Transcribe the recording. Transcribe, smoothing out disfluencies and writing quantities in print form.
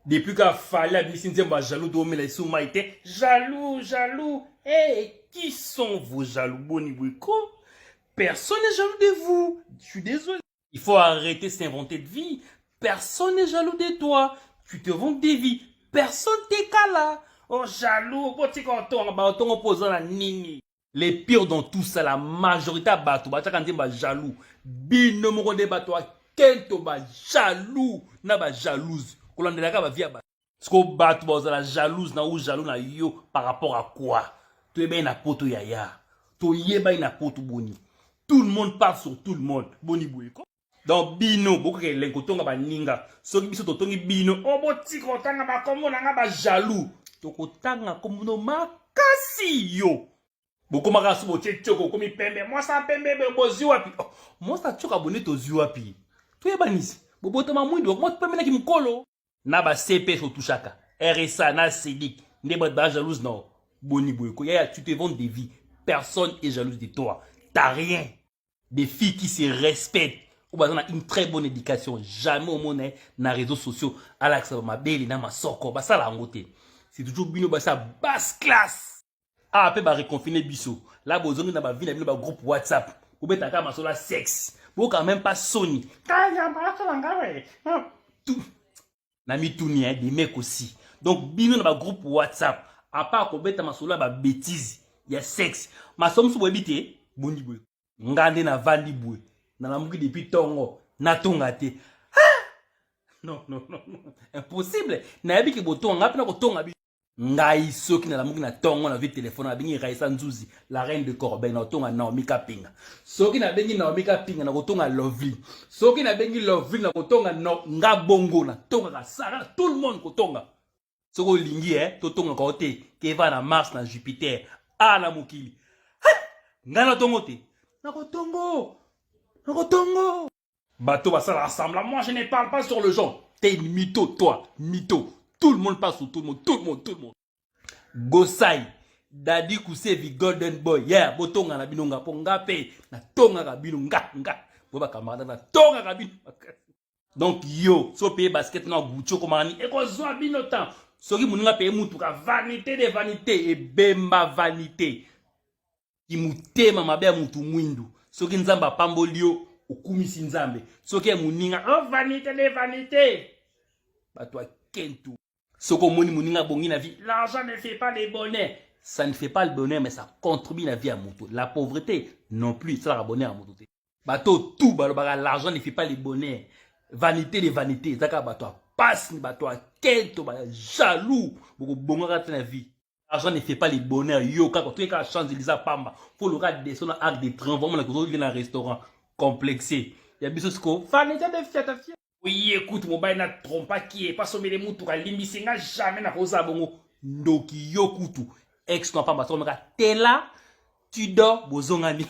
Depuis ka Fally abimisi nzembo ya jaloux toomela lisusu mai te. Jaloux, jaloux. Hey, qui sont vos jaloux boni boye ko? Personne n'est jaloux de vous. Je suis désolé. Il faut arrêter de s'inventer de vie. Personne n'est jaloux de toi. Tu te vantes des vies. Personne t'écala. Oh jaloux, botika otonga ba otonga poza na nini? Les pires dans tout ça, la majorité ya bato batiaka nzembo ba jaloux. Bino moko nde bato ya kento ba jaloux na ba jalouse. Kolandelaka ba vie ya bato. Siko bato bazala jalouse na ou jaloux na yo par rapport à quoi? Toyebani na poto yaya. Toyebani na poto boni. Tout le monde parle sur tout le monde. Boni boye ko. Donc bino bokoka elengi kotonga baninga. Soki biso totongi bino, oh botika kotanga bakombo na nga ba jaloux. Tokotanga kombo no makasi yo. Bokomaka so botie tioko okomi pembe. Mwasi ya pembe bozwi wapi? Oh, mwasi ya tioko abonde tozwi wapi? Toyebanisi. Bobotama mwindu, okoma pembe mokolo. Na ba CPS otushaka. RSA na CEDIC nde bato ba jalouse na boni boye ko yaya, tu te vantes des vies. Personne est jalouse de toi. T'as rien. Des filles qui se respectent ou baza na une très bonne éducation, jamais omona na réseaux sociaux alakisa mabele na masoko, basala yango te. C'est toujours bino basa basse classe. Ah pe ba reconfiner biso la bozongi na ba vie na bino ba groupe WhatsApp bobetaka masolo ya sexe, boyoka même pas soni tout na mituni hein, des mecs aussi. Donc bino na ba groupe WhatsApp, à part kobeta masolo ya ba bêtise ya sexe, masolo mosusu boyebi te. Bondi boye nga nde navandi boye, nalamuki depuis ntongo, natonga te. Ah! Non, non, non, non, impossible. Nayebi ke botonga nga mpe na kotonga bino. Ngai soki nalamuki na ntongo, nazwi telefone, nabengi Raisa Nzuzi, la reine de Corbeil, nakotonga Naomi Kapinga. Soki nabengi Naomi Kapinga, nakotonga Lovely. Soki nabengi Lovely, nakotonga no, nga bongo natongaka Sara, tout le monde kotonga. Soki olingi totongaka yo te, keva na Mars na Jupiter a na mokili. Ngai natongo te, nakotongo, nakotongo. Bato basala semblant, moi je ne parle pas sur le genre. T'es une mytho, toi, mytho. Tout le monde parle sur tout le monde, tout le monde, tout le monde. Gosai, Daddy Kusevi, Golden Boy, yeah, botonga na bino nga po nga pe na tonga ka bino nga nga. Bo ba camarade na tonga ka bino. Donc yo, so paye basket na Gucci komani, ekozwa bino temps. Soki muninga paye mutuka, vanité de vanité, ebemba vanité. Kimutema mabe ya mutu mwindu. Soki Nzambe apamboli yo, okumisi Nzambe. Soki ya muninga, oh vanité de vanité. Bato ya kentu. Soki omoni muninga bongi na vie, l'argent ne fait pas le bonheur. Ça ne fait pas le bonheur, mais ça contribue na vie ya mutu. La pauvreté non plus, ça la bonheur ya mutu te. Bato tout balobaka l'argent ne fait pas le bonheur. Vanité de vanité, ezaka bato ya pasi, bato ya kento, ba jaloux, bokobongaka te na vie. L'argent ne fait pas le bonheur. Yo kaka toye kaka Champs-Élysées pamba. Faut le rat descendre Arc de Triomphe, vraiment na na restaurant complexé. Ya biso siko vanité de fiata fiata. Oui, écoute, mobali na trompaki ye, pasomele mutuka, limbisi nga, jamais na koza bongo. Ndoki yo kutu. Ex no pamba, so meka tela, tu dors, bozongani.